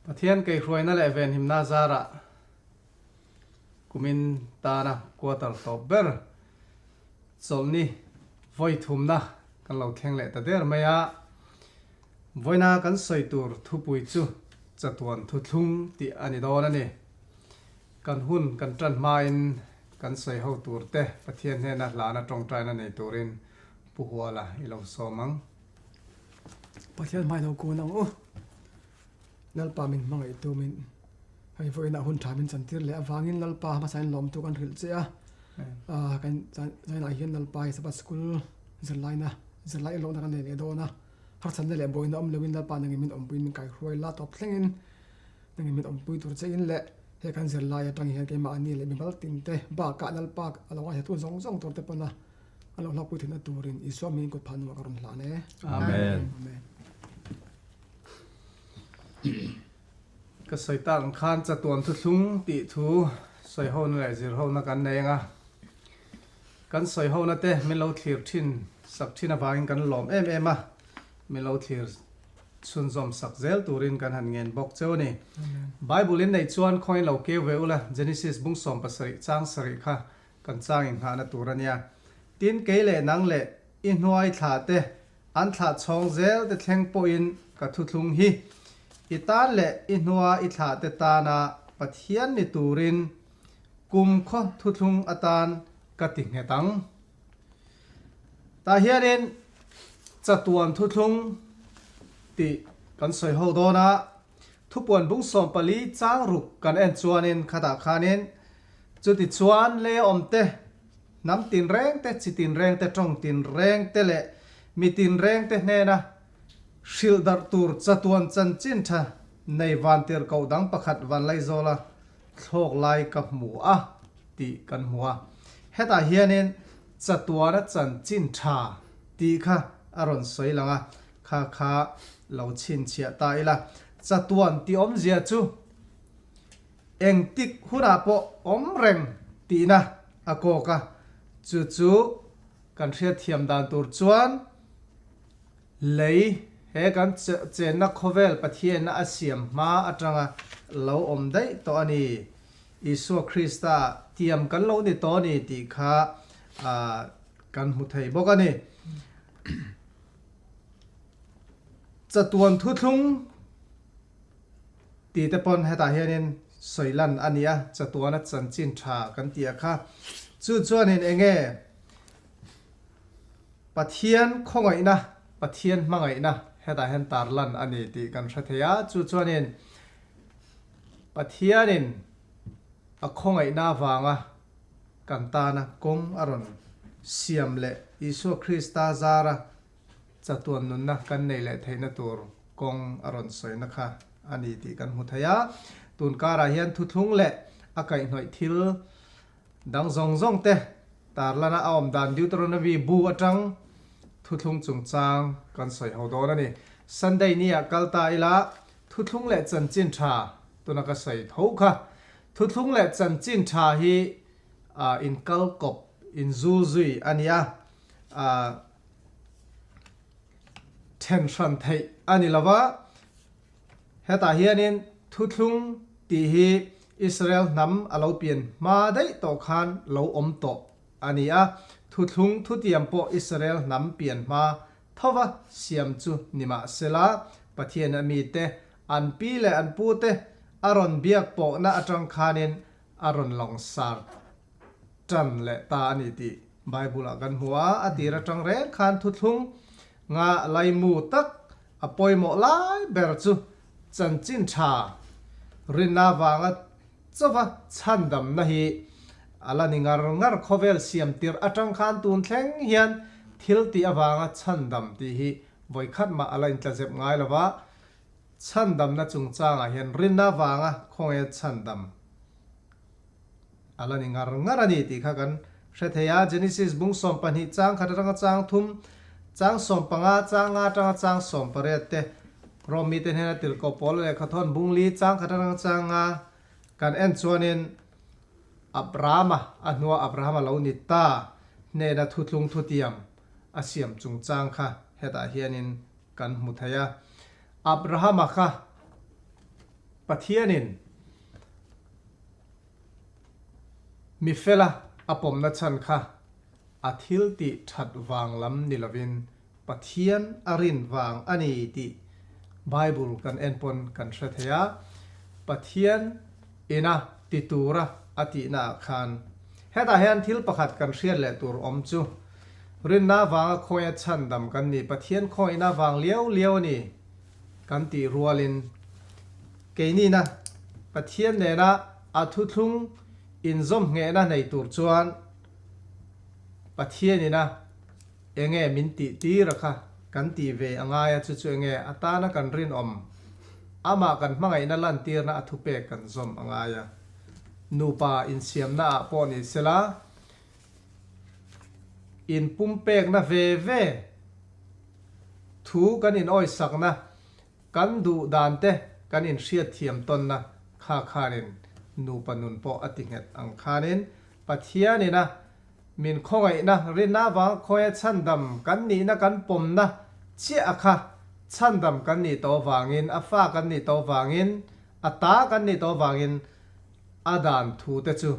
Pathian kaihhruaina leh venhimna zarah kumin tana quarter tawp ber chawlhni vawi thumna kan lo thleng leh ta der mai a. Vawiina kan sawi tur thupui chu chatuan thuthlung tih a ni dawn a ni. Kan hun kan tan hmain kan sawi ho tur te Pathian hnena hlana tawngtaina nei turin Pu Huala i lo sawm ang. Pathian hmai lo kun ang u. Lalpa min hmangaih tu min hei vawiinah hun tha min chantir leh avangin Lalpa hmasain lawmtu kan hrilh che a. Kan zainah hian Lalpa hi Sabbath School zirlaina zirlai enlawkna kan nei leh dawn a. Harsatna leh buaina awm loin Lalpa nangin min awmpuiin min kaihruai la tawp thlengin nangin min awmpui tur che in leh he kan zirlai atang hian keimahni leh mimal tinte bakah Lalpa a lo ngaihthla tu zawng zawng tur te pawn a A lo hlauhpui theihna turin Isua hmingin kut phah nungah ka rawn hlan e. Amen. Amen. Ka sawi tak ang khan chatuan thuthlung tih thu sawi hona leh zir hona kan nei anga kan sawi hona te min lo thlir thin sak thin avangin kan lawm em em a, min lo thlir chhunzawm sak zel turin kan han ngen bawk cheu a ni. Bible in neih chuan khawiin lo keu ve ula Genesis bung 17 chang sarih kha Kan chang inghahna tur a nia. Tin, kei leh nang leh i hnuai thlah te, an thlah chhawng zel te thleng pawhin ka thuthlung hi i tan leh i hnua i thlah te tana Pathian ni turin kum khaw thuthlung atan ka ti nghet ang. Tah hianin chatuan thuthlung tih kan sawi ho dawn a, thupuan bung 14 chang ruk kan en chuanin khatah khanin Chutichuan, lei awmte, hnam tinrengte, chi tinrengte, tawng tinrengte leh mi tinrengte hnena hrilh darh tur chatuan chanchin tha nei vantirhkoh dang pakhat Vanlaizawla thlawk lai ka hmu a tih kan hmu a. Hetah hianin chatuana chanchin tha tih kha a rawn sawi lang a, kha kha lo chhinchhiah ta ila. Chatuan tih awmzia chu. Engtik hunah pawh awm reng tihna a kawk a, chu chu kan hriatthiam dan tur chuan lei he kan chenna khawvel Pathianna a siam hma atanga lo awm daih tawh a ni. Isua Krista tiam kan lo ni tawh a ni tih kha kan hmu thei bawk a ni. Chatuan thuthlung. Tih te pawn hetah hianin sawi lan a ni a, chatuana chanchin tha kan tih a kha. Chu chuanin eng nge Pathian khawngaihna, Pathian hmangaihna hetah hian tar lan a ni tih kan hre thei a. Chu chuanin Pathianin a khawngaihna avanga kan tana kawng a rawn siam leh Isua Krista zara chatuan nunna kan nei leh theihna tur kawng a rawn sawina kha a ni tih kan hmu thei a. Tun karah hian thuthlung leh a kaihhnawih thil dang zawng zawng te tarlana a awm dan Deuteronomy bu atang thuthlung chungchang kan sawi ho dawn a ni. Sunday ni ah kal ta ila thuthlung leh chanchin tha tuna ka sawi tho kha. Thuthlung leh chanchin tha hi inkal kawp inzul zui a ni a. Then hran theih a ni lo va, hetah hianin thuthlung tih hi Israel hnam a lo pian hma daih tawh khan lo awm tawh a ni a, thuthlung thutiam pawh Israel hnam pian hma thova siam chu ni mah sela, Pathian a mite, an pi leh an pute a rawn biak pawhna atang khanin a rawn langsar tan leh ta a ni tih Bible-ah kan hmu a, a tir atang reng khan thuthlung nga laimu tak a pawimawh lai ber chu chanchin tha rinna vanga chauva chhandamna hi a la ni ngar ngar. Khawvel siam tirh atang khan tun thleng hian thil tih avanga chhandam tih hi vawikhat mah a la intlazep ngai lo va, chhandamna chungchangah hian rinna vanga khawnge chhandam A la ni ngar ngar a ni tih kha kan hre thei a. Genesis bung 12 chang khat atanga chang thum, chang 15 chang nga atanga chang 18 te, Rom mite hnena tirhkoh pawl lehkha thawn bung li chang khat atanga chang nga kan en chuanin Abrahama a hnua Abrahama lo ni ta hnena thuthlung thutiam a siam chungchang kha hetah hianin kan hmu thei a. Abrahama kha. Pathianin mi fela a pawmna chhan kha a thil tih that vang lam ni lovin Pathian a rin vang a ni tih Bible kan en pawn kan hre thei a. Pathian ina ti tura a tihna ah khan hetah hian thil pakhat kan hriat leh tur awm chu rinna vanga khawngaih a chhandam kan ni, Pathian khawngaihna vang liau liau a ni kan tih rualin keinina Pathian nena a thuthlung inzawm nghehna nei tur chuan Pathian ina Enge min tih tir a kha kan tih ve a ngai a chu chu enge a tana kan rinawm amah kan hmangaihna lantirna a thupek kan zawm a ngai a. Nupa insiamna ah pawh ni sela in pumpekna ve ve thu kan inawisakna Kan duh dan te kan inhriatthiam tawnna kha khanin nupa nun pawh a ti nghet ang khanin Pathianina min khawngaihna rinna avanga khawngaih a chhandam kan nihna kan pawmna chiah a kha chhandam kan nih tawh avangin a fa kan nih tawh avangin a ta kan nih tawh avangin a dan thu te chu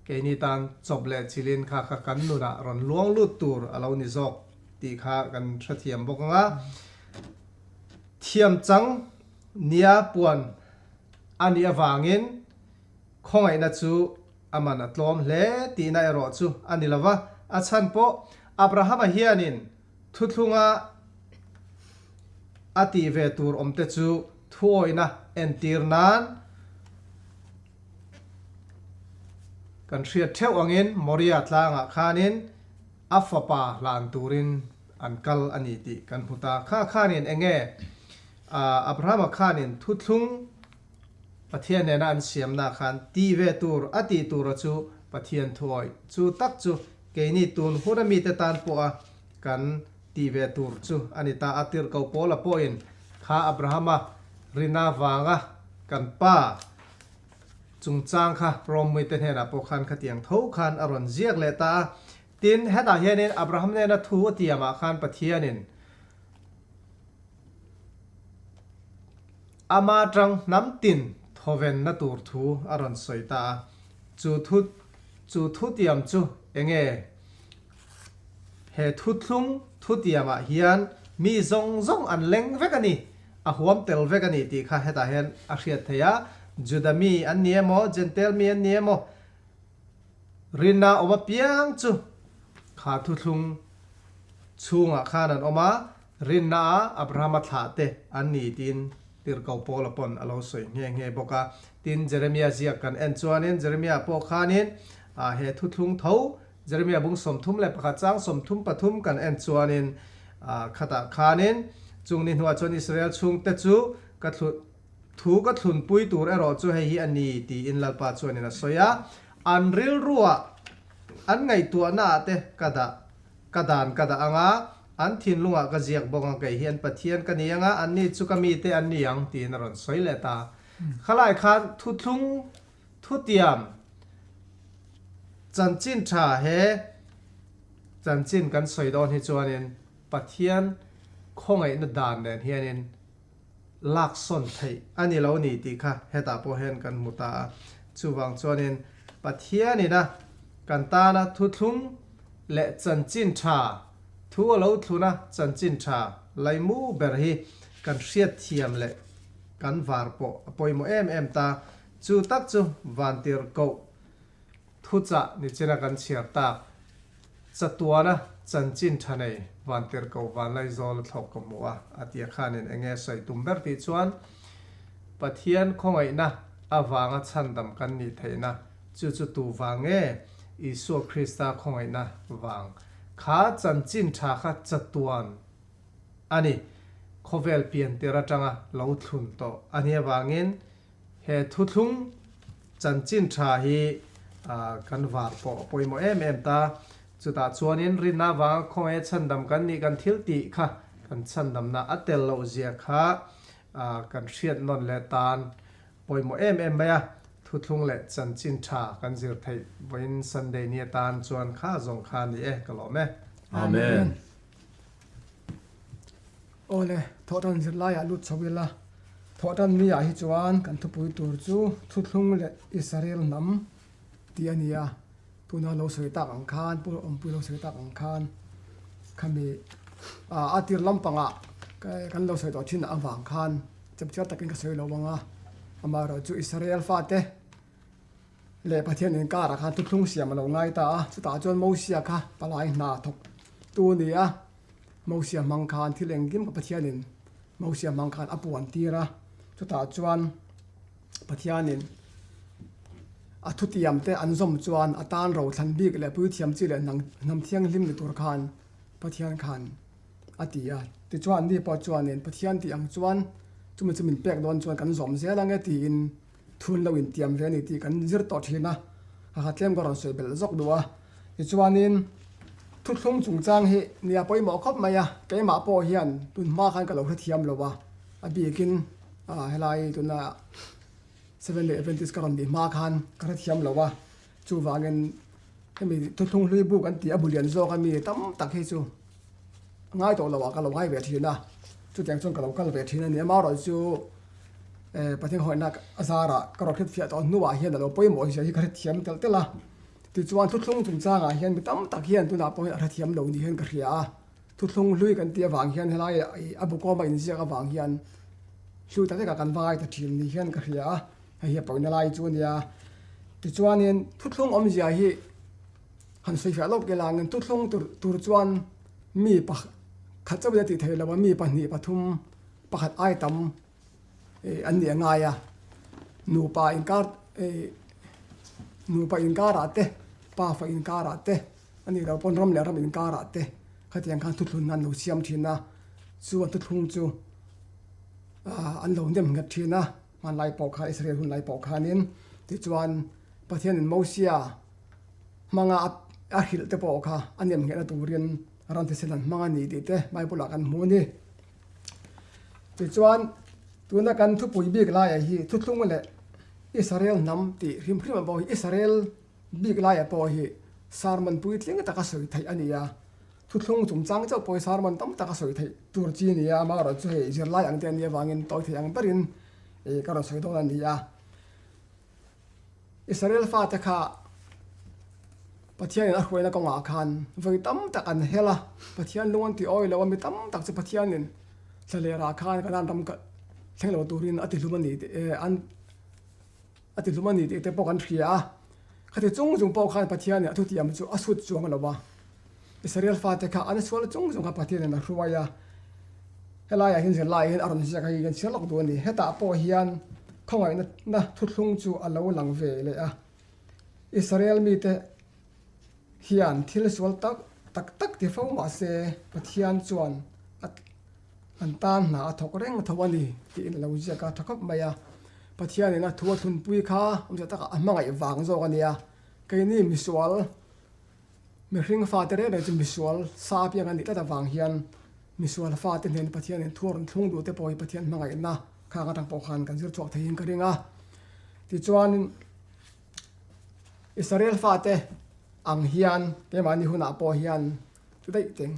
keini tan chawp leh chilin kha kha kan nunah rawn luang lut tur a lo ni zawk tih kha kan hrethiam bawk ang a. Thiam chang nia puan a nih avangin khawngaihna chu a man a tlawm hle tihna erawh chu a ni lo va. A chhan pawh Abrahama hianin thuthlunga a tih ve tur awmte chu thuawihna entir nan kan hriat theuh angin Moria tlangah khanin A fapa hlan turin an kal a ni tih kan hmu ta. Kha khanin eng nge Abrahama khanin thuthlung Pathian nena an siamna khan ti ve tur a tih tura chu Pathian thuawih chu tak chu keini tun huna mite tan pawha kan tih ve tur chu a ni ta. A tirhko Paula pawhin kha Abrahama rina vanga kan pa Chungchang kha Rawmmuite hnenah pawh khan khatiang tho khan a rawn ziak leh ta a. Tin, hetah hianin Abraham nena thu a tiamah khan Pathianin ama tang hnam tin thawvenna tur thu a rawn sawi ta a. Chu thu chu thutiam chu enge? He thuthlung thutiamah hian mi zawng zawng an leng vek a ni. A huam tel vek a ni tih kha hetah hian a hriat theih a, Juda mi an ni emaw, Jentail mi an ni emaw, rinna awm apiang chu kha thuthlung chhungah khan an awm a, rinna a Abrahama thlah te an ni tiin Tirhkoh Paula pawn a lo sawi nghe nghe bawk a. Tin, Jeremia ziak kan en chuanin Jeremia pawh khanin he thuthlung tho Jeremia bung 31 chang 33 kan en chuanin khatah khanin chung ni hnuah chuan Israel chhungte chu ka thlu thu ka thlunpui tur erawh chu hei hi a ni tiin Lalpa chuanin a sawi a, an rilruah an ngaihtuahnaah te ka dah ka dan ka dah ang a, an thinlungah ka ziak bawk ang kei hi an Pathian ka ni ang a, anni chu ka mite an ni ang tiin a rawn sawi leh ta. Khalai khan thuthlung Thutiam chanchin tha he chanchin kan sawi dawn hi chuanin Pathian khawngaihna dan nen hianin laksawn theih a ni lo ni tih kha hetah pawh hian kan hmu ta a. Chuvang chuanin Pathianina kan tana thuthlung leh chanchin tha, thu a lo thluna chanchin tha laimu ber hi kan hriatthiam leh kan var pawh a pawimawh em em ta. Chu tak chu vantirhkoh thuchah ni china kan chhiar tak chatuana chanchin tha nei vantirhkoh vanlaizawl a thlawk ka hmu a, a tia khanin eng nge sawi tum ber tih chuan Pathian khawngaihna avanga chhandam kan nih theihna chu chu tu vang nge Isua Krista khawngaihna vang kha chanchin tha kha chatuan a ni khawvel piantir atanga lo thlun tawh a nih avangin He thuthlung chanchin tha hi kan var pawh a pawimawh em em ta. Chutah chuanin rinna avanga khawngaih a chhandam kan nih kan thil tih kha kan chhandamna a tel loh zia kha kan hriat nawn leh tan pawimawh em em mai a. Thuthlung leh chanchin tha kan zir theih vawiin Sunday ni atan chuan kha zawng kha ni e ka lawm e. Amen. Awle, thawhtan zirlaiah lut chho ila. Thawhtan ni ah hi chuan kan thupui tur chu Thuthlung leh Israel hnam tih a ni a, tuna lo sawi tak ang khan, Pu Awmpui lo sawi tak ang khan khami a tir lampangah kan lo sawi tawh thin avang khan chepchiar takin ka sawi lo ang a, amaherawhchu Israel fate leh Pathian inkarah khan thuthlung siam a lo ngai ta a, chutah chuan Mosia kha palai hna thawk tu a ni a, Mosia hmang khan thil engkim kha Pathianin Mosia hmang khan a puan tir a, chutah chuan Pathianin a thutiam te an zawm chuan a tan ro thlan bik leh puithiam chi leh hnam thianghlim ni tur khan Pathian khan a ti a. Tichuan anni pawh chuanin Pathian tih ang chuan chumi chu min pek dawn chuan kan zawm zel ang e tiin thun lo intiam ve a ni tih kan zir tawh thin a, a ha tlem ka rawn sawi belh zawk duh a. Tichuanin thuthlung chungchang hi nia pawimawh khawp mai a, keimah pawh hian tun hma khan ka lo hrethiam lo a, a bikin helai tuna Seventh Day Adventist ka rawn nih hma khan ka hrethiam lo a, chuvangin hemi thuthlung hlui buk an tih a bu lian zawk a mi tam tak hi chu ngai tawh lo ah ka lo ngai ve thin a, chutiang chuan ka lo kal ve thin a ni. Amaherawhchu Pathian hawinak a zarah ka rawn hretfiah tawh hnuah hian a lo pawimawh zia hi ka hrethiam telh telh a. Tichuan thuthlung chungchangah hian mi tam tak hian tunah pawh hian a hrethiam lo ni hian ka hria a, thuthlung hlui kan tih avang hian helai a bukawm a inziak avang hian hlui tak takah kan va ngai ta thin ni hian ka hria a, hei hi a pawina lai chu a nia. Tichuanin thuthlung awmzia hi han sawifiah lawk ila ang thuthlung tur tur chuan mi pakhat chauhin a tih theih loh a, mi pahnih pathum pakhat ai tam an nih a ngai a, nupa inkar nupa inkarah te pafa inkarah te a nih loh pawn ram leh ram inkarah te khatiang khan thuthlun an lo siam thin a, chu an thuthlung chu an lo nem nghet thin a, hmanlai pawh khan Israel hun lai pawh khanin tichuan Pathianin Mosia hmanga a hrilh te pawh kha a nem nghehna turin ram thisen an hmang a ni tih te Bible ah kan hmu a ni. Tichuan tuna kan thupui bik laiah hi thuthlung leh Israel hnam tih hrim hrim ang pawh hi Israel bik laiah pawh hi sermon puitling taka sawi theih a ni a, thuthlung chungchang chauh pawh hi sermon tam taka sawi theih tur chi a ni a, amaherawhchu hei zirlai ang te a nih avangin tawi thei ang berin ka rawn sawi dawn a ni a. Israel fate kha Pathianin a hruaina kawngah khan vawi tam tak an hel a, Pathian lung an ti awi lo a, mi tam tak chu Pathianin thlalerah khan Kanaan ram thleng lo turin a ti hlum a ni tih an a ti hlum a ni tih te pawh kan hria a. Khati chung chung pawh khan Pathianin a thutiam chu a sut chuang lo a. Israel fate kha an sual chung chung kha Pathianin a hruai a. Helaiah hian zirlaiah hian a rawn ziak a hi kan chhiar lawk duh a ni. Hetah pawh hian khawngaihna thuthlung chu a lo lang ve leh a. Israel mite hian thil sual tak tak tak ti fo mah se Pathian chuan an tan hna a thawk reng tho a ni tiin a lo ziak a, tha khawp mai a. Pathianin a thu a thlunpui kha awmzia takah a hmangaih vang zawk a nia. Keini misual Mihring fate reng reng chu misual sa apiang an nih tlat avang hian misual fate hnen Pathianin thu a rawn thlung duh te pawh hi Pathian hmangaihna khang atang pawh khan kan zir chhuak theihin ka ring a. Tichuanin Israel fate ang hian keimahni hunah pawh hian chu daih teng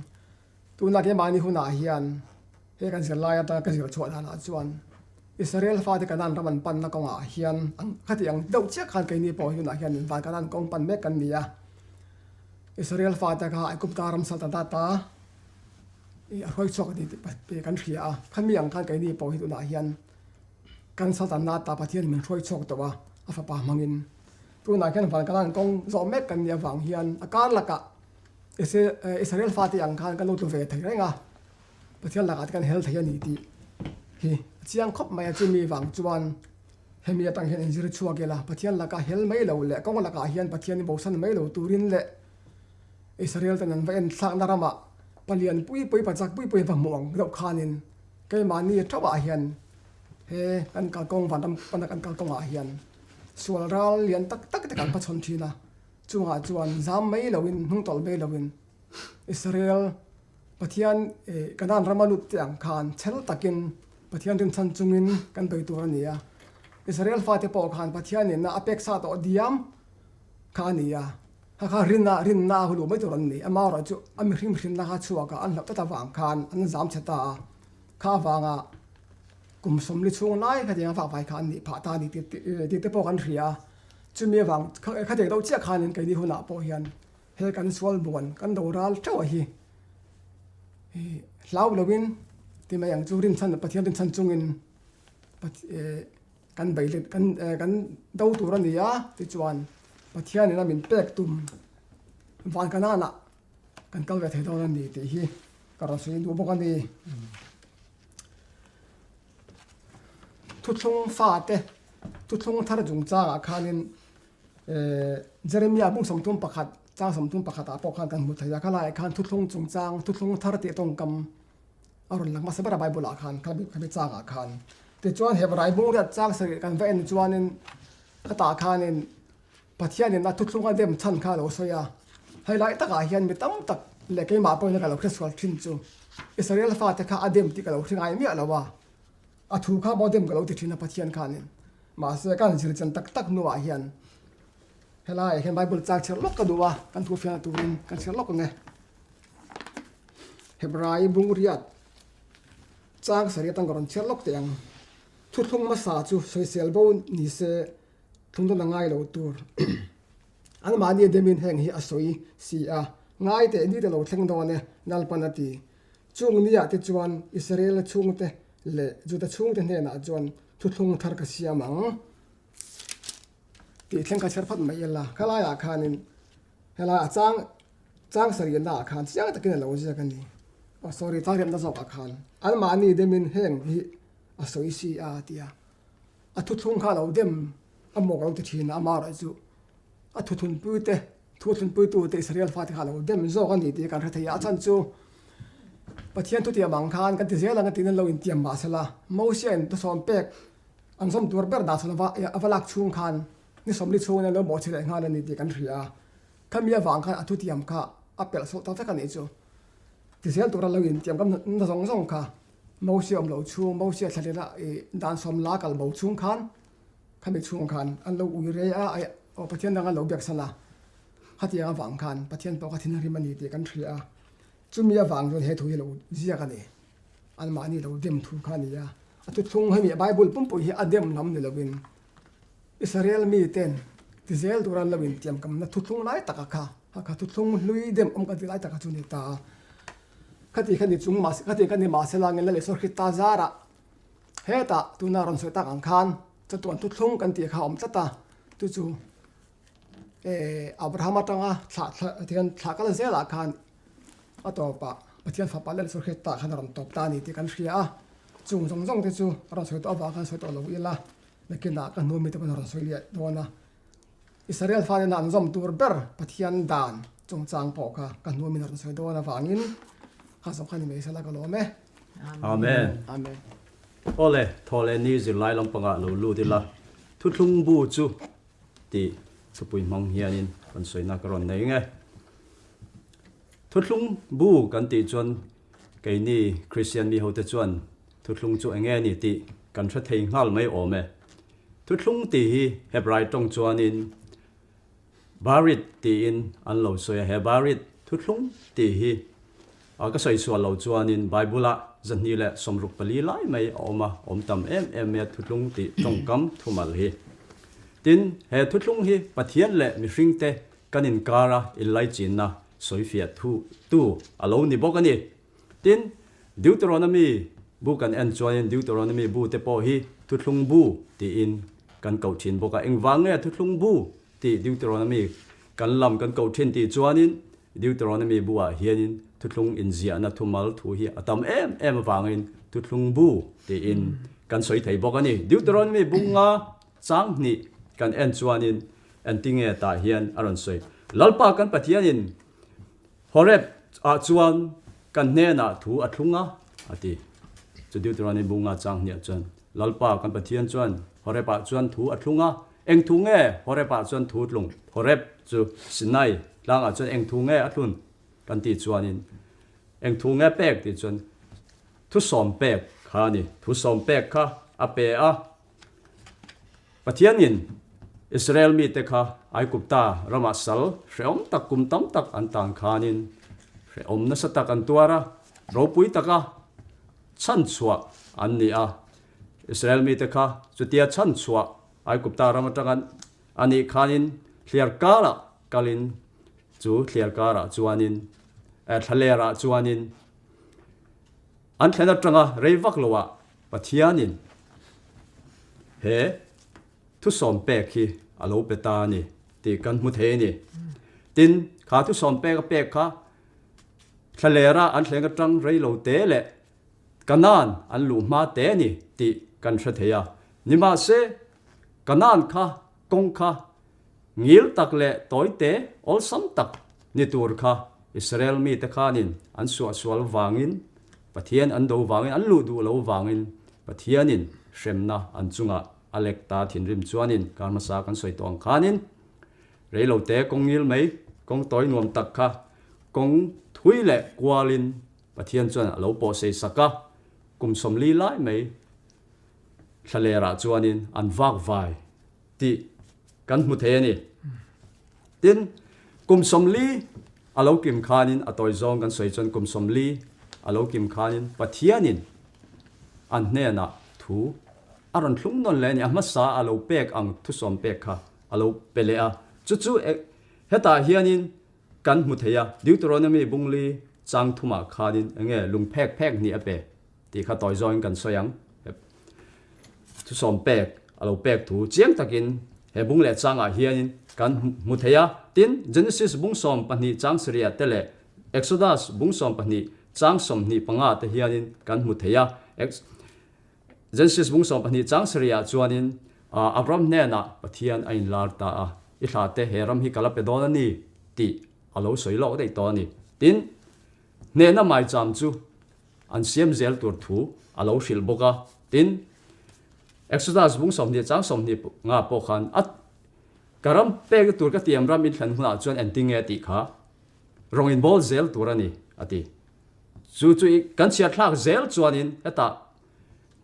Tuna keimahni hunah hian he kan zir lai atanga ka zir chhuah danah chuan Israel fate Kanaan ram an panna kawngah hian an khati ang deuh chiah khan keini pawh hi tunah hian van Kanaan kawng pan mek kan ni a. Israel fate kha Aigupta ram sal ta ta i a hruai chhuak a ni tih kan hria a. Khami ang khan keini pawh hi tunah hian kan sal ta nata Pathian min hruai chhuak tawh a, a fapa hmangin. Tunah hian van Kanaan kawng zawh mek kan nih avang hian a kar lakah Israel fate ang khan kan lo tlu ve thei reng a, Pathian lakah te kan hel thei a ni tih hi a chiang khawp mai a, chumi vang chuan hemi atang hian inzir chhuak ila, Pathian lakah hel mai lo leh kawng lakah hian Pathian i bosan mai lo turin leh Israel ten an va en thlakna ramah palian pui pui pachak pui pui va hmuh ang deuh khanin keimahni thauhah hian he kan kalkawng vanram pana kan kalkawngah hian sual ral lian tak tak te kan hmachhawn thin a. Chungah chuan zam mai loin, hnungtawlh mai loin Israel Pathian Kanaan rama lut te ang khan chhel takin Pathian rinchhan chungin kan bei tur a ni a. Israel fate pawh khan Pathian ina a pek sa tawh diam kha a ni a. Kha kha rinna rinna a hulu mai tur an ni. Amaherawhchu chu a mihring hrinna kha chhuakah an hlauh tlat avang khan an zam chhe ta a. Kha avanga. Kum 40 chhung lai khatiang vak vai kha an nih phah ta a ni tih te pawh kan hria a. Chumi avang khatiang deuh chiah khanin keini hunah pawh hian he kan sual buan kan do ral theuh a hi hlau loin ti mai ang chu rinchhan Pathian rinchhan chungin kan bei let kan kan do tur a ni a tichuan Pathianin a min pek tum van Kanaan ah kan kal ve thei dawn a ni tih hi ka rawn sawi duh bawk a ni. Thuthlung fate thuthlung thar chungchangah khanin Jeremia bung 31 chang 31 ah pawh khan kan hmu thei a, khalaiah khan thuthlung chungchang thuthlung thar tih tawngkam a rawn lang hmasa ber a Bible ah khan khami changah khan. Tichuan Hebrai bung riat chang sarih kan va en chuanin khatah khanin Pathianin a thuthlung a dem chhan kha a lo sawi a, hei lai takah hian mi tam tak leh keimah pawhin ka lo hre sual thin chu Israel fate kha a dem tih ka lo hre ngai miah lo a, a thu kha maw dem ka lo ti thin a Pathian khanin. Mahse ka han zir chan tak tak hnuah hian helaiah hian Bible chang chhiar lawk ka duh a, kan thu fiahna turin kan chhiar lawk ang e. Hebrai bung riat chang sarih atang ka rawn chhiar lawk teh ang. Thuthlung hmasa chu sawisel bo ni se Thungdawn a ngai lo tur. Anmahni demin heng hi a sawi si a, Ngai teh ni te lo thleng dawn e, Lalpan a ti. Chung niah te chuan Israela chhungte leh Juda chhungte hnenah chuan thuthlung thar ka siam ang tih thleng kha chher phawt mai ila. Khalaiah khanin helai a chang chang sarihna ah khan chiang takin a lo ziak a ni. Oh sorry, chang riatna zawkah khan anmahni demin heng hi a sawi si a, a ti a. A thuthlung kha a lo dem a mawk a lo ti thin a, amaherawh chu a thuthunpui te, thuthunpuitu te Israel fate kha a lo dem zawk a ni tih kan hre thei a, a chhan chu Pathian thutiam ang khan kan ti zel ang a tiin an lo intiam mah sela, Mosia in thusawm pek an zawm tur ber dah chhan a va lak chhung khan ni 40 chhungin an lo bawhchhe leh nghal a ni tih kan hria a, khami avang khan a thutiam kha a pelh sawh ta vek a nih chu. Ti zel tura lo intiam kam na zawng zawng kha Mosia awm lo chhung, Mosia thlalena i dan sawm la kal bo chhung khan, khami chhung khan an lo ui rei a, aw Pathian dang an lo biak san a, khatiang avang khan Pathian pawh kha thin a rim a ni tih kan hria a, chumi avang chuan he thu hi lo ziak a ni, anmahni lo dem thu kha a ni a, a thuthlung hemi Bible pumpui hi a dem lam ni lovin Israel miten ti zel tura an lo intiamkamna thuthlung lai taka kha, kha thuthlung hlui dem awm kan tih lai taka chu a ni ta a. Khati kha ni chung mahse khati kha ni mahse langin la leh saw hrit ta zarah hetah tuna rawn sawi tak ang khan chatuan thuthlung kan tih kha a awm tlat a, chu chu eh Abraham atanga thlah thlah tihian thlah kal zelah khan a tawpah Pathian fapa la leh saw hrit tah khan a rawn tawp ta a ni tih kan hria a, chung zawng zawng te chu a rawn sawi tawh avang khan sawi tawh lo ila nakinah ka hnu mite pawn a rawn sawi leh dawn a. Israel fate an zawm tur ber Pathian dan chungchang pawh kha ka hnu min rawn sawi dawn avangin kha zawng kha ni mai sela ka lawm e. Amen. Amen. Awle, thaw leh ni zirlai lampangah lo lut ila, thuthlung bu chu tih thupui hmang hianin kan sawina ka rawn nei nge. Thuthlung bu kan tih chuan keini Kristian mi hote chuan thuthlung chu enge ni tih kan hre thei nghal mai awm e. Thuthlung tih hi Hebrai tawng chuanin Barit tiin an lo sawi a, he Barit thuthlung tih hi ka sawi sual lo chuanin Bible-ah 264 lai mai a awm a, awm tam em em mai a thuthlung tih tawngkam thumal hi. Tin, he thuthlung hi Pathian leh mihringte kan inkara inlaichinna sawifiah tu a lo ni bawk a ni. Tin, Deuteronomy bu kan en chuanin Deuteronomy bu te pawh hi Thuthlung bu tiin kan koh thin bawk a. Engvang nge Thuthlung bu tih Deuteronomy kan lam kan koh thin tih chuanin Deuteronomy bu ah hianin Thuthlung inziahna thumal thu hi a tam em em avangin Thuthlung bu tiin kan sawi thei bawk a ni. Deuteronomy bunga chang hnih kan en chuanin entinge tah hian a rawn sawi. Lalpa kan Pathianin Horeb ah chuan kan hnenah thu a thlung a, a ti. Chu Deuteronomy bunga chang hniah chuan Lalpa kan Pathian chuan Horeb ah chuan thu a thlung a. Eng thu nge Horeb ah chuan thu tlung? Horeb chu Sinai tlangah chuan eng thu nge a thlun kan tih chuanin eng thu nge pek tih chuan thu sawm pek kha a ni. Thu sawm pek kha a pe a. Pathianin Israel mite kha Aigupta ramah sal hrehawm tak kum tam tak an tan khanin hrehawm nasa tak an tuar a, ropui taka chhanchhuah an ni a. Israel mite kha chutia chhan chhuah Aigupta ram atanga a nih khanin thliar karah kalin chu thliar karah chuanin thlalerah chuanin an thlen atanga rei vak loah Pathianin he thusawm pek hi a lo pe ta a ni tih kan hmu thei a ni. Tin, kha thusawm pek a pek kha thlalera an thleng atang rei lo te leh Kanaan an luh hma te a ni tih kan hre thei a. Nimahse, Kanaan kha kawng kha ngil tak leh tawi te awlsam tak ni tur kha Israel mite khanin an suahsual vangin, Pathian an do vangin, an luh duh lo vangin Pathianin hremna an chungah a lek ta thinrim chuanin kar hmasa kan sawi tawh ang khanin reilote kawng ngil mai, kawng tawi nuam tak kha kawng thui leh kualin Pathian chuan a lo pawhsei sak a, kum 40 lai mai thlalerah chuanin an vak vai tih kan hmu thei a ni. Tin, kum 40 a lo kim khanin a tawi zawng kan sawi chuan kum 40 a lo kim khanin Pathianin an hnenah thu a rawn thlung nawn leh a ni. A hmasa a lo pek ang thusawm pek kha a lo pe leh a. Chu chu hetah hianin Kan hmu thei a, Deuteronomy bungli chang thumah khanin eng nge lung phek phek hnih a pe tih kha tawi zawngin kan sawi ang. He thusawm pek a lo pek thu chiang takin he bung leh changah hianin kan hmu thei a. Tin, Genesis bung 12 chang sarih te leh Exodus bung 12 chang 25 te hianin kan hmu thei a. Genesis bung 12 chang sarih ah chuanin Abram hnenah Pathian a inlar ta a, I thla te he ram hi ka la pe dawn a ni tih a lo sawi lawk daih tawh a ni. Tin, hnehna maicham chu an siam zel tur thu a lo hrilh bawk a. Tin, Exodus bung 20 chang 25 pawh khan a ka ram pekna tur ka tiam ram inthlan hunah chuan engtinge tih kha rawng inbawl zel tur a ni a ti. Chu chu i kan chhiar thlak zel chuanin hetah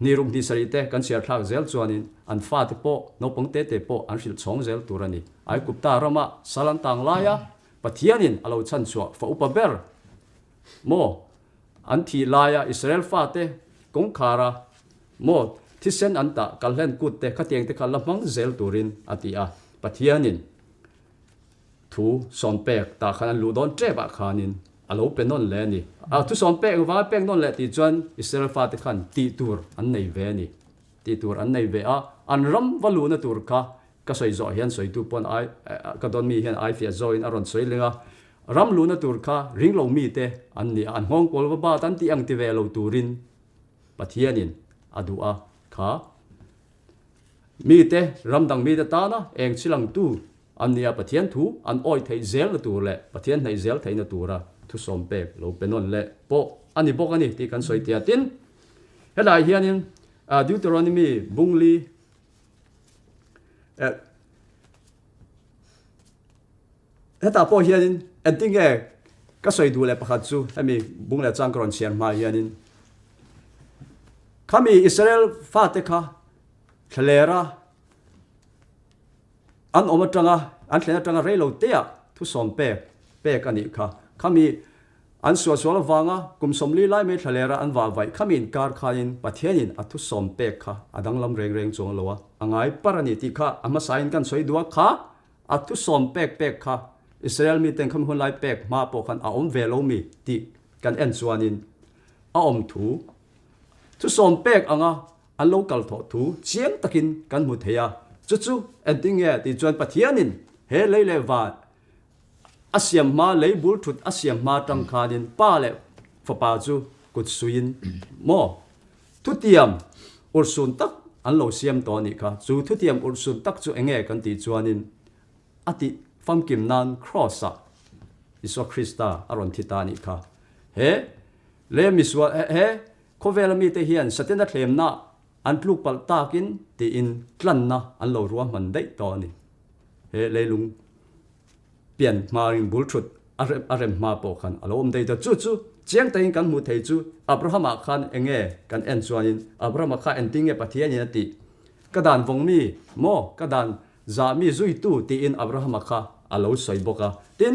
ni rum hnih sarih te kan chhiar thlak zel chuanin an fate pawh naupang te te pawh an hrilh chhawng zel tur a ni. Aigupta rama sal an tang laia Pathianin a lo chhan chhuah fa upa ber maw an thih laia Israel fate kawngkhara maw thisen an tah kalhlen kut te khatiang te kha la hmang zel turin a ti a. Pathianin Thu sawm pek tah khan an luh dawn tep ah khanin a lo pe nawn leh a ni. A thu sawm pek vanga pek nawn leh tih chuan Israel fate khan tih tur an nei ve a ni. Tih tur an nei ve a, an ram va luhna tur kha ka sawi zawh hian sawitu pawn ai ka dawn mi hian ai fiah zawhin a rawn sawi ling a, ram luhna tur kha ringlo mite an ni a, an nghawng pawl va bat an tih ang ti ve lo turin Pathianin a duh a kha mite ram dang mite tana eng chilangtu An nia Pathian thu an awih theih zelna tur leh Pathian hnaih zel theihna tura thusawm pek lo pe nawn leh pawh a ni bawk a ni tih kan sawi tia. Tin, helai hianin Deuteronomy bungli eh hetah pawh hianin engtinge ka sawi duh leh pakhat chu hemi bung leh chang ka rawn chhiar hma hianin khami Israel fate kha thlalera An awm atanga, an thlen atanga rei lo teah thusawm pek pek a nih kha. Khami an suahsual avanga kum 40 lai mai thlalera an vah vaih khami inkar khanin Pathianin a thusawm pek kha a danglam reng reng chuang lo a, a ngai par a ni tih kha a hmasain kan sawi duh a, kha a thusawm pek pek kha Israel miten khami hun lai pek hma pawh khan a awm ve lo mi tih kan en chuanin a awm thu thusawm pek anga An lo kal thawh thu chiang takin kan hmu thei a, chu chu engtin nge tih chuan Pathianin he lei leh van a siam hma, lei bul thut a siam hma atang khanin Pa leh Fapa chu kut suiin maw thutiam urhsun tak an lo siam tawh a nih kha. Chu thutiam urhsun tak chu enge kan tih chuanin a tih famkim nan Kraws-ah Isua Krista a rawn thi ta a nih kha. He lei misual he Khawvela mite hian Satena thlemna an tluk palh takin tiin tlanna an lo ruahman daih tawh a ni. He leilung pian hmain bul thut a rem a rem hma pawh khan a lo awm daih tawh. Chu chu chiang takin kan hmuh thei chu Abrahama khan eng nge kan en chuanin Abrahama kha engtin nge Pathianin a tih? Ka dan vawng mi maw? Ka dan zah mi zuitu tiin Abrahama kha a lo sawi bawk a. Tin,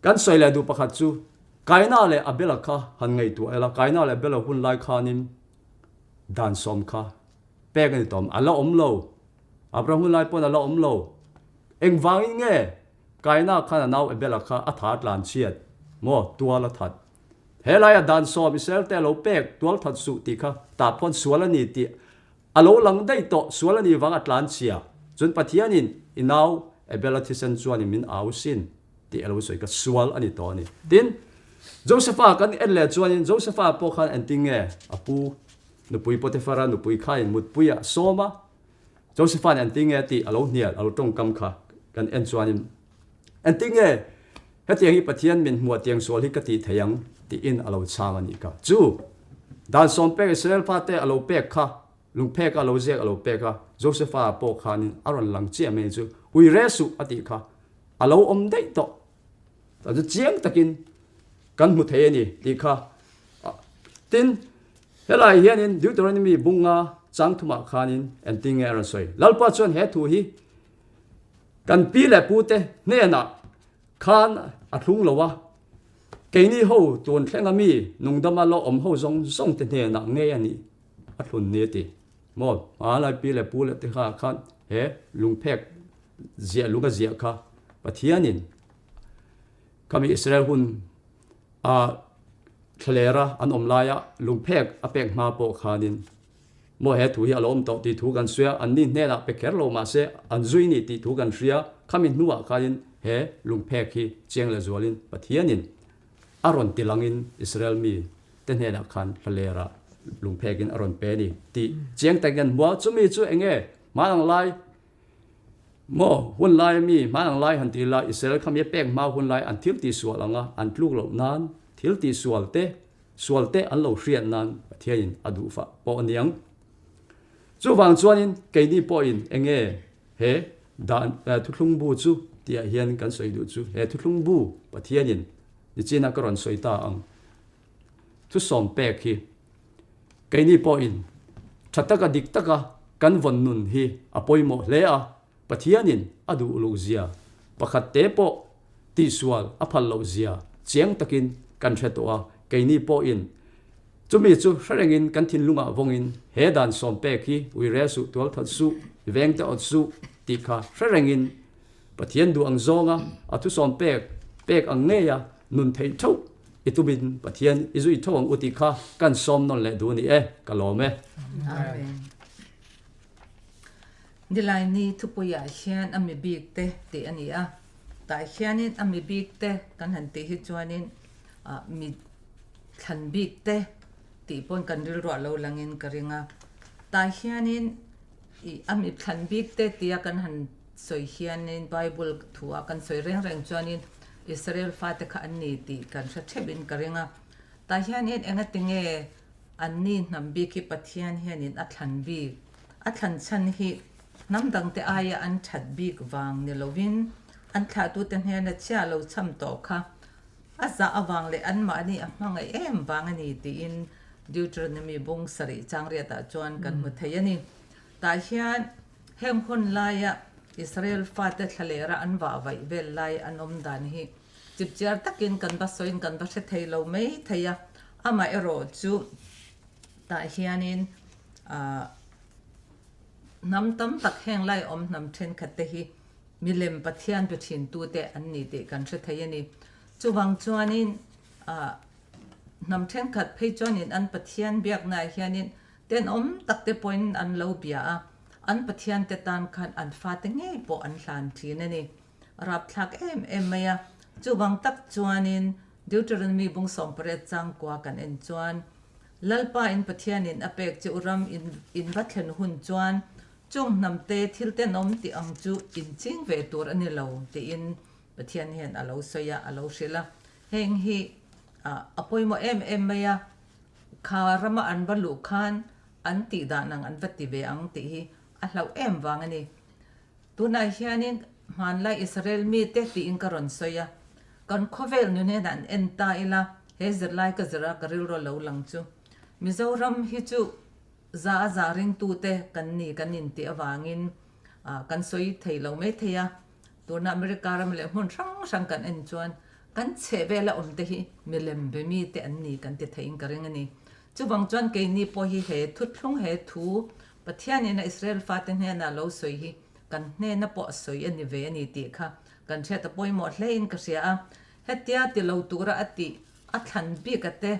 Kan sawi leh duh pakhat chu Kaina leh Abela kha han ngaihtuah ela, Kaina leh Abela hun lai khanin Dan sawm kha pek a ni tawm. A la awm lo. Abraham hun lai pawn a la awm lo. Engvangin nge Kaina khan a nau Abela kha a tha tlan chhiat maw tual a that? He laia dan sawm Israel te a lo pek tual that suh tih kha tah phawn sual a ni tih a lo lang daih tawh. Sual a nih vang a tlan chhia. Chun Pathianin i nau Abela thisen chuanin min au sin tih a lo sawi kha sual a ni tawh a ni. Tin, Josepha kan en leh chuanin Josepha pawh khan engtin nge a pu nupui Potiphara nupui khain mutpuia sawm a, Josepha'n engtin nge tih a lo hnial a lo tawngkam kha kan en chuanin engtin nge hetiang hi Pathian min hmuah tiang sual hi ka tih thei ang tiin a lo chhang a nih kha. Chu dan sawm pek Israel fate a lo pek kha lungphek a lo ziak a lo pek a, Josepha pawh khanin a rawn lang chiah mai chu ui re suh a tih kha a lo awm daih tawh. Tah chu chiang takin kan hmu thei a ni tih kha. Tin, helai hianin Deuteronomy bunga chang thumah khanin engtin nge a rawn sawi? Lalpa chuan he thu hi kan pi leh pute hnenah khan a thlung lo a, keini ho tun thlenga mi nungdama la awm ho zawng zawng te hnenah ngei a nih a thlun ni a ti. Maw, hmalai pi leh pu leh te kha khan he lungphek ziah lung a ziah kha Pathianin khami Israel hun a thlalera an awm laia lungphek a pek hma pawh khanin maw he thu hi a lo awm tawh tih thu kan sawi a, anni hnenah pe kher lo mahse an zui ni tih thu kan hria, khami hnuah khanin he lungphek hi chiang leh zualin Pathianin a rawn ti langin Israel mi te hnenah khan thlalera lungphekin a rawn pe a ni tih chiang takin an hmu a, chumi chu eng nge hmanang lai Maw hun lai ami hmanang lai han ti ila Israel kha mi a pek hma hun lai an thil tih sual anga an tluk loh nan thil tih sual te sual te an lo hriat nan Pathianin a duh fah pawh a niang. Chuvang chuanin keini pawhin enge he dan thuthlung bu chu tihah hian kan sawi duh chu he thuthlung bu Pathianin nichina ka rawn sawi ta ang thusawm pek hi Keini pawhin tha taka dik taka kan vawn nun hi a pawimawh hle a, Pathianin a duh loh zia pakhat te pawh tihsual a phal loh zia chiang takin kan hre tawh a, keini pawhin chumi chu hre rengin kan thinlungah vawngin he dan sawm pek hi ui re suh, tual that suh, veng te awt suh tih kha hre rengin Pathian duh ang zawnga a thusawm pek pek ang ngeia nun theih theuh i tumin Pathian i zui tho ang u tih kha kan sawm nawn leh duh a ni e, ka lawm e. Amen. Nilaini thupuiah hian a mi bik te tih a ni a, tah hianin a mi bik te kan han tih hi chuanin mi thlan bik te tih pawn kan rilruah lo langin ka ring a, tah hianin ih a mi thlan bik te tia kan han sawi hianin Bible thuah kan sawi reng reng chuanin Israel fate kha an ni tih kan hre theuhin ka ring a. Tah hianin engatinge anni hnam bik hi Pathian hianin a thlan bik, a thlan chhan hi hnam dangte aia an that bik vang ni lovin an thlahtute hnena chhia lo cham tawh kha a zah avang leh anmahni a hmangaih em vang a ni tiin Deuteronomy bung sarih changriatah chuan kan hmu thei a ni. Tah hian Heng hun laia Israel fate thlalera an vah vaih vel lai an awm dan hi chipchiar takin kan va sawiin kan va hre thei lo mai thei a, amaherawh chu tah hianin ahh hnam tam tak heng lai awm hnam thenkhat te hi milem Pathian be thin tute an ni tih kan hre thei a ni. Chuvang chuanin ahh hnam thenkhat phei chuanin an Pathian biaknaah hianin Tenawm tak te pawhin an lo bia a, an Pathian te tan khan an fate ngei pawh an hlan thin a ni. Rapthlak em em mai a, chuvang tak chuanin Deuteronomy bung 18 changkua kan en chuan, Lalpa in Pathianin a pek che u ram in in va thlen hun chuan chung hnam te thil tenawm tih ang chu in ching ve tur a ni lo tiin Pathian hian a lo sawi a, a lo hrilh a. Heng hi a pawimawh em em mai a, Kha rama an va luh khan an tih dan ang an va ti ve ang tih hi a hlauh em vang a ni. Tunah hianin hmanlai Israel mite tiin ka rawn sawi a, kan khawvel nun hian an en ta ila he zirlai ka zir a ka rilru a lo lang chu Mizoram hi chu za a za ringtute kan ni kan intih avangin kan sawi thei lo mai thei a. Tuna America ram leh hmun hrang hrang kan en chuan kan chheh vela awm te hi milem be mi te an ni kan ti theiin ka ring a ni. Chuvang chuan keini pawh hi he thuthlung he thu Pathianin a Israel fate hnena lo sawi hi kan hnena pawh a sawi a ni ve a ni tih kha kan hriat a pawimawh hlein ka hria a. Hetia ti lo tura a tih a thlan bik a te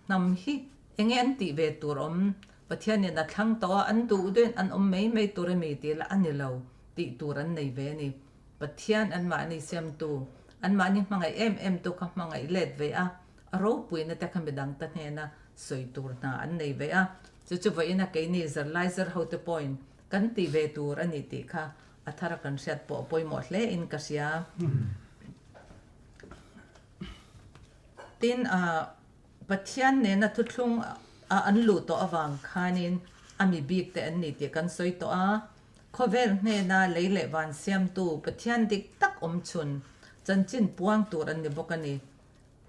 hnam hi enge an tih ve tur awm? Pathianin a thlang tawh a, an duh duhin an awm mai mai tur a mi tih lah a ni lo tih tur an nei ve a ni. Pathian anmahni siamtu, anmahni hmangaih em em tu kha hmangaih let ve a, a ropuina te kha midang ta hnena sawi tur hna an nei ve a, chu chu vawiina keini zirlai zir hote pawhin kan tih ve tur a ni tih kha a thara kan hriat pawh a pawimawh hle in ka hria. Tin, Pathian nena thuthlung a an luh tawh avang khanin a mi bik te an ni tih kan sawi tawh a, Khawvel hnena lei leh van siamtu Pathian dik tak awm chhun chanchin puang tur an ni bawk a ni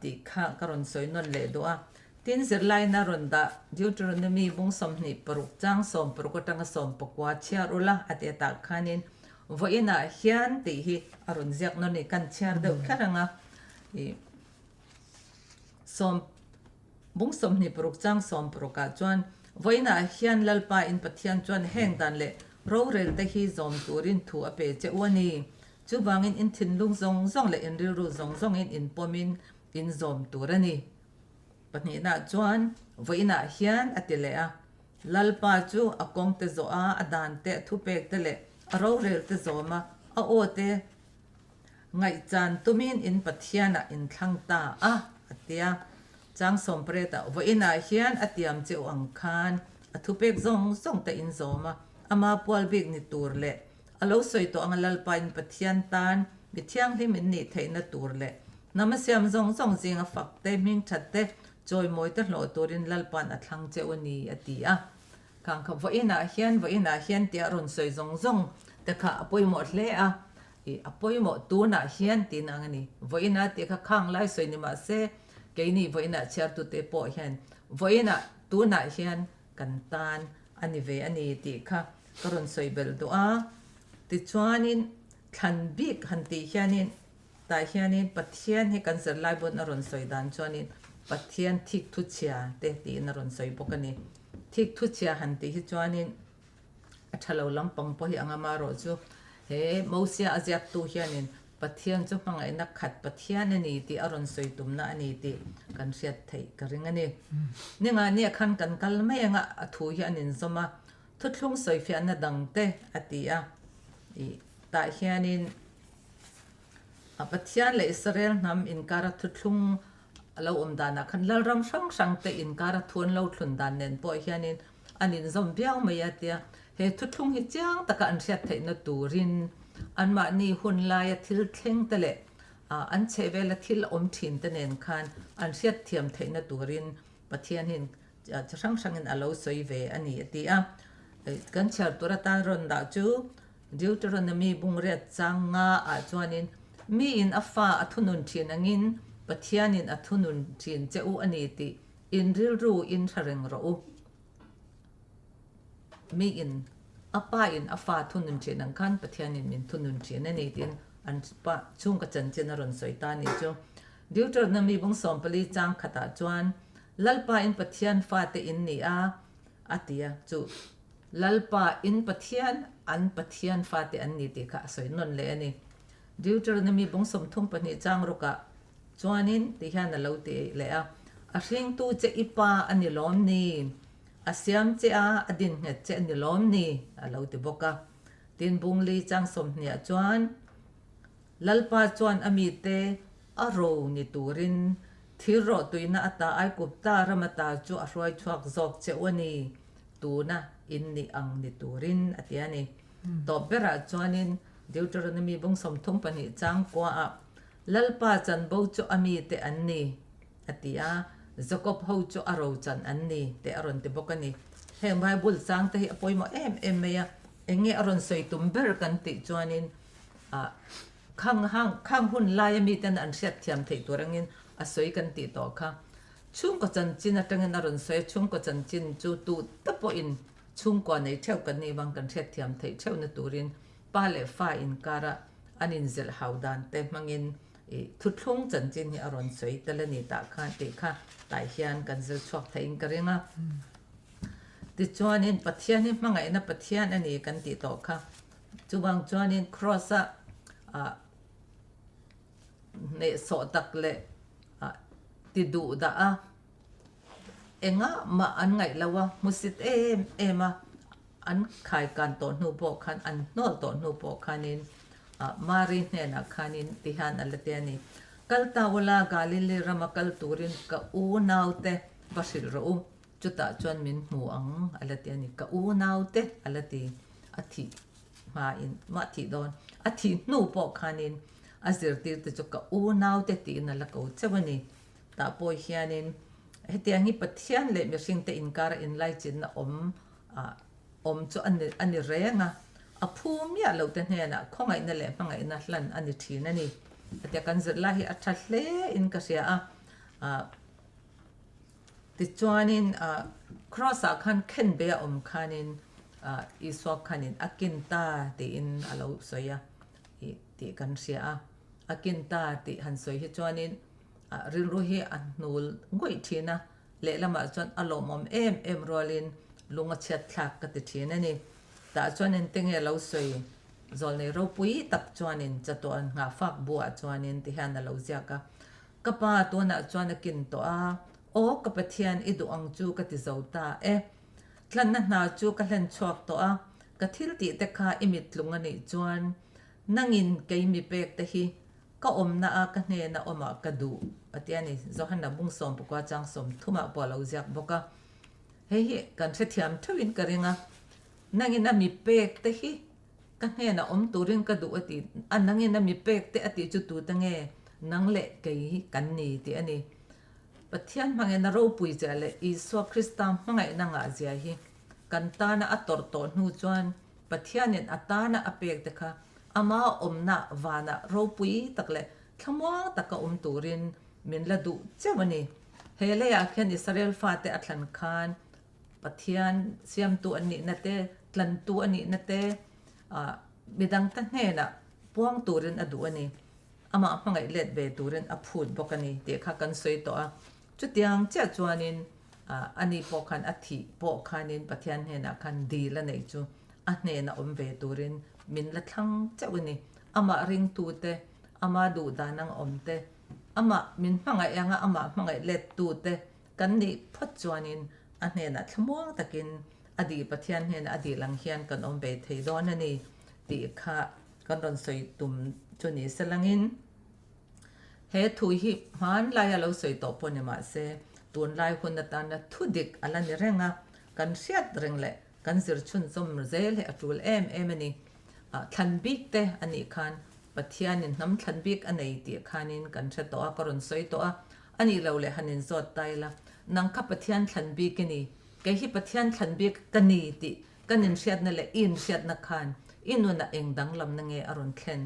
tih kha ka rawn sawi nawn leh duh a. Tin, zirlaina rawn dah Deuteronomy bung 26 chang 60 atanga 19 chhiar ula a ti atah khanin vawiinah hian tih hi a rawn ziak nawn i kan chhiar deuh kher ang a. Ih. Sawm bung 26 chang 60 ah chuan vawiinah hian Lalpa in Pathian chuan heng dan leh rorel te hi zawm turin thu a pe che u a ni. Chuvangin in thinlung zawng zawng leh in rilru zawng zawngin in pawmin in zawm tur a ni. Pahnihna chuan vawiinah hian a ti leh a, Lalpa chu a kawng te zawh a, a dan te, a thupek te leh a rorel te zawm a, a aw te Ngaihchan tumin in Pathianah in thlang ta a, a ti a. Chang sawmpretah vawiinah hian a tiam che u ang khan a thupek zawng zawng te in zawm a, ama pual bik ni tur leh a lo sawi tawh anga Lalpa in Pathian tan mi thianghlim in nih theihna tur leh hnam a siam zawng zawng zinga fak te, hmingthat te, chawimawi te hlawh turin Lalpa'n a thlang che u a ni, a ti a. Khang kha vawiinah hian vawiinah hian tia rawn sawi zawng zawng te kha a pawimawh hle a, ih a pawimawh tunah hian tih nang a ni. Vawiinah tih kha khang lai sawi ni mah se keini vawiinah chhiartute pawh hian vawiinah tunah hian kan tan a ni ve a ni tih kha ka rawn sawi belh duh a. Tichuanin thlan bik han tih hianin Tah hianin Pathian hi kan zirlai bawin a rawn sawi dan chuanin Pathian thik thu chhia te tiin a rawn sawi bawk a ni. Thik thu chhia han tih hi chuanin a tha lo lampang pawh hi a ngam erawh chu he Mosia a ziaktu hianin Pathian chu hmangaihna khat Pathian a ni tih a rawn sawi tumna a ni tih kan hriat theih ka ring a ni. Ninga nia khan kan kal mai anga a thu hi an inzawm a, thuthlung sawifiahna dang te a ti a. Ih tah hianin. A Pathian leh Israel hnam inkara thuthlung a lo awm danah khan Lalram hrang hrang te inkara thu an lo thlun dan nen pawh hianin an inzawm viau mai a tia he thuthlung hi chiang taka an hriat theihna turin anmahni hun laia thil thleng te leh an chhehvela thil awm thin te nen khan an hriatthiam theihna turin Pathian hian chi hrang hrangin a lo sawi ve a ni a ti a. Kan chhiar tur atan rawn dah chu Deuteronomy bungriat chang nga ah chuanin, Miin a fa a thunun thin angin Pathianin a thunun thin che u a ni tih in rilru in hre reng rawh u. Miin a pa in a fa thunun thin ang khan Pathianin min thunun thin a ni tiin an pa chhungka chanchin a rawn sawi ta a nih chu. Deuteronomy bung 14 chang khatah chuan, Lalpa in Pathian fate in ni a, a ti a, chu Lalpa in Pathian an Pathian fate an ni tih kha a sawi nawn leh a ni. Deuteronomy bung 32 chang rukah chuanin ti hian a lo ti leh a, A hringtu che i pa a ni lawm ni? A siam che a, a din nghet che a ni lawm ni? a lo ti bawk a. Tin bung li chang sawmhniah chuan Lalpa chuan a mite a ro ni turin thil rawh tuina ata Aigupta ram ata chu a hruai chhuak zawk che u a ni. Tuna in nih ang ni turin a ti a ni. Tawp berah chuanin Deuteronomy bung 32 chang kuaah Lalpa chanbo chu a mite an ni a ti a, Jakob ho chu a ro chan an ni tih a rawn ti bawk a ni. Heng Bible chang te hi a pawimawh em em mai a, eng nge a rawn sawi tum ber kan tih chuanin ah khang hang khang hun laia miten an hriatthiam theih tur angin a sawi kan tih tawh kha. Chhungkaw chanchin atangin a rawn sawi a, chhungkaw chanchin chu tu te pawhin chhungkua nei theuh kan nih vang kan hriatthiam theih theuhna turin pa leh fa inkara an inzilh hau dan te hmangin I thuthlung chanchin hi a rawn sawi tel a ni tah khan tih kha tah hian kan zir chhuak theihin ka ring a. Tichuanin Pathian hi hmangaihna Pathian a ni kan tih tawh kha. Chuvang chuanin Kraws-a ah hnehsawh tak leh ah ti duh dah a, engah mah an ngaih lo a, hmusit em em a. An khaikan tawh hnu pawh khan, an hnawl tawh hnu pawh khanin Mari hnenah khanin ti hian a la ti a ni, Kal ta ula, Galili rama kal turin ka unaute va hrilh rawh u, chutah chuan min hmu ang a la ti a ni. Ka unaute a la ti, a thih hmain, mah thih dawn, a thih hnu pawh khanin a zirtirte chu ka unaute tiin a la ko chauh a ni. Tah pawh hianin hetiang hi Pathian leh mihringte inkara inlaichinna awm awm chu a ni a ni reng a, a phu miah loh te hnenah khawngaihna leh hmangaihna hlan a ni thin a ni. Hetia kan zirh lai hi a tha hle in ka hria a, tichuanin Cross ah khan khenbe a awm khanin Isua khanin a kin ta tiin a lo sawi a tih kan hria a, a kin ta tih han sawi hi chuanin rilru hi a hnul ngawih thin a, Lehlamah chuan a lawmawm em em rualin lung a chhiat thlak ka ti thin a ni. Tah chuan engte nge lo sawi? Zawlnei ropui tak chuanin chatuan nghahfak buah chuanin ti hian a lo ziak a. Ka pa tunah chuan a kin tawh a, Aw ka Pathian i duh ang chu ka ti zo ta e. Tlanna hna chu ka hlen chhuak tawh a, ka thil tih te kha i mittlung a nih chuan nangin kei mi pek te hi Ka awmna a ka hnena awmah ka duh a ti a ni. Johana bung 14 chang 30 ah pawh a lo ziak bawk a. Hei hi kan hrethiam theuhin ka ring a, nangin a mi pek te hi ka hnena awm turin ka duh a ti a, nangin a mi pek te a tih chu tute nge nang leh kei hi kan ni tih a ni. Pathian hmangaihna ropui zia leh Isua Krista hmangaihna ngah zia hi kan tana a tawrh tawh hnu chuan Pathianin a tana a pek te kha Ama awmna vanah ropui tak leh thlamuang taka awm turin min la duh cheuh a ni. He leiah khian Israel fate a thlan khan Pathian siamtu an nihna te, tlantu a nihna te, midangte hnenah puang turin a duh a ni. Amah hmangaih let ve turin a phut bawk a ni tih kha kan sawi tawh a. Chutiang chiah chuanin ani pawh khan a thih pawh khanin Pathian hnenah khan dil a neih chu a hnena awm ve turin min la thlang chauh a ni. Amah ringtute, ama duh dan anga awm te, amah min hmangaih anga amah hmangaih lettute kan nih phawt chuanin a hnenah thlamuang takin a dih Pathian hnenah a dil ang hian kan awm ve thei dawn a ni tih kha kan rawn sawi tum chu ni se langin he thu hi hmanlaia lo sawi tawh pawh ni mahse tunlai hun atana thu dik a la ni reng a, kan hriat reng leh Kan zir chhunzawm zel hi a tul em em a ni. Thlan bik te a nih khan Pathianin hnam thlan bik a nei tih khanin kan hre tawh a, ka rawn sawi tawh a. A nih lo leh han inzawt ta ila, nang kha Pathian thlan bik i ni, kei hi Pathian thlan bik ka ni tih kan inhriatna leh i inhriatna khan i nunah eng danglamna nge a rawn thlen?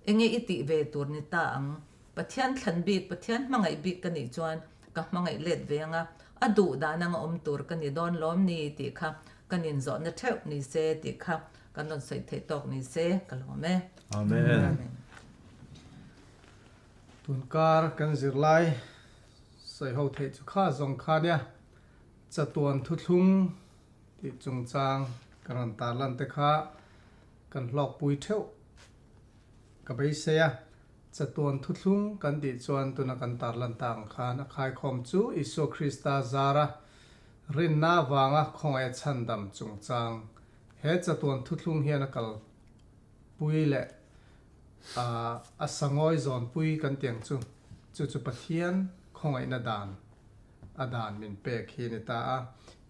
Enge i tih ve tur ni ta ang? Pathian thlan bik, Pathian hmangaih bik ka nih chuan ka hmangaih let ve anga, a duh dan anga awm tur ka ni dawn lawm ni tih kha kan inzawhna theuh ni se tih kha kan rawn sawi theih tawk ni se ka lawm e. Amen. Tunkar kan zirlai sawi ho theih chu kha zawng kha nia, chatuan thuthlung tih chungchang kan rawn tarlan te kha kan hlawkpui theuh ka beisei a. Chatuan thuthlung kan tih chuan tuna kan tarlan ta ang khan a khaikhawm chu Isua Krista zara rinna avanga khawngaih a chhandam chungchang. He chatuan thuthlung hian a kalpui leh a sangawi zawnpui kan tih ang chu, chu chu Pathian khawngaihna dan a dan min pek hi a ni ta a.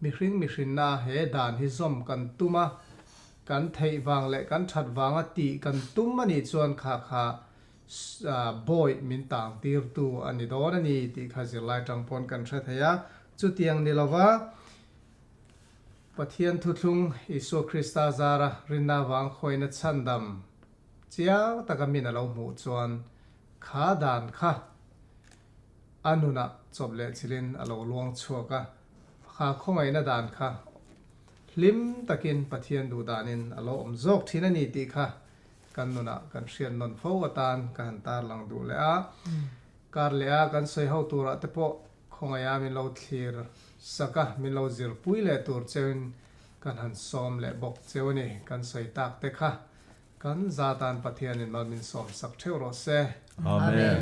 Mihring mihrinna he dan hi zawm kan tum a, kan theih vang leh kan that vanga tih kan tum a nih chuan kha kha bawi min tang tirtu a ni dawn a ni tih kha zirlai tang pawn kan hre thei a. Chutiang ni lova Pathian thuthlung Isua Krista zara rinna vang khawina chhandam chiang taka min a lo hmuh chuan kha dan kha A nunah chawp leh chilin a lo luang chhuak a, kha khawngaihna dan kha hlim takin Pathian duh danin a lo awm zawk thin a ni tih kha kan nunah kan hriat nawn fo atan ka han tarlang duh leh a. Kar leh a kan sawi ho turah te pawh khawngaih a min lo thlir sak a, min lo zirpui leh tur cheuin kan han sawm leh bawk cheu a ni. Kan sawi tak te kha kan za tan Pathianin mal min sawm sak theuh rawh se. Amen.